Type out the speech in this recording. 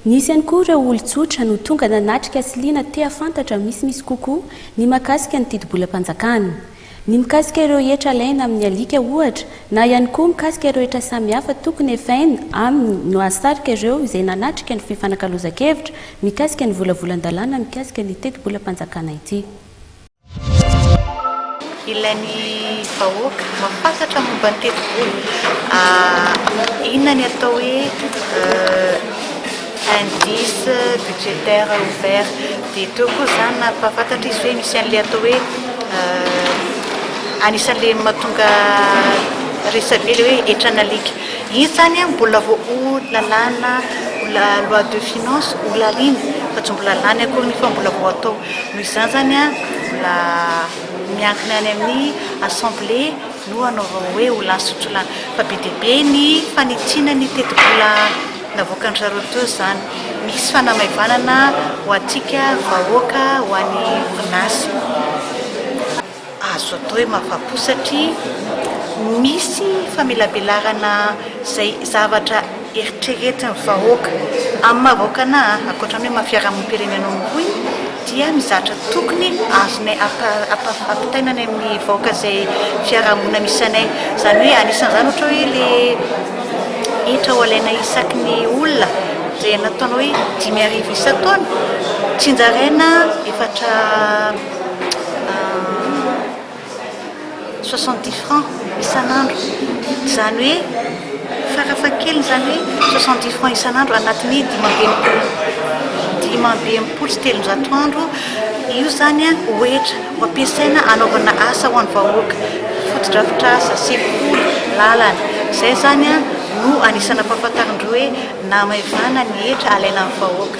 Nisy ihany koa ireo olon-tsotra no tonga nanatrika sy liana te hahafantatra misimisy kokoa ny mahakasika ny tetibolam-panjakana. Ny mikasika ireo hetra alaina amin'ny alika ohatra, na ihany koa mikasika ireo hetra samihafa tokony hefaina aminy no hahasarika ireo izay nanatrika ny fifanakalozan-kevitra mikasika ny volavolan-dalàna mikasika ny tetibolam-panjakana ity. Ilain'ny vahoaka mahafantatra momba ny tetibola. Inona ny atao hoe indice budgétaire ouvert. Dia teo koa izany nampahafantatra izy hoe misy an'ilay atao hoe anisan'ilay mahatonga resabe ilay hoe hetran'alika. Iny izany mbola vao ho lalàna, loi de finance ho laniana fa tsy mbola lany akory nefa mbola vao atao. Noho izany izany mbola miankina any amin'ny assemblée no hanaovana hoe ho lany sy tsy ho lany. Fa be dia be ny fanitsiana ny tetibola navoakan-dry zareo teo izany. Misy fanamaivanana ho antsika vahoaka, ho an'ny orinasa. Azo atao hoe mahafapo satria misy famelabelarana izay zavatra eritreretin'ny vahoaka. Amin'ny maha vahoaka anà, ankoatra ny hoe maha fiarahamonim-pirenena hoy, dia mizatra tokony azonay ampitaina any amin'ny vahoaka izay fiarahamonina misy anay. Izany hoe anisan'izany ohatra hoe ilay hetra ho alaina isaky ny olona izay nataonao hoe 5000 isan-taona, tsinjaraina efatra 70 francs isan'andro, izany hoe farafahakeliny izany hoe 70 francs isan'andro anatin'ny 365 andro, io izany ho hetra ho ampiasaina hanaovana asa ho an'ny vahoaka, fotodrafitrasa, sekoly, lalana, izay izany no anisan'ny ampahafantarin-dreo hoe namaivana ny hetra alaina amin'ny vahoaka.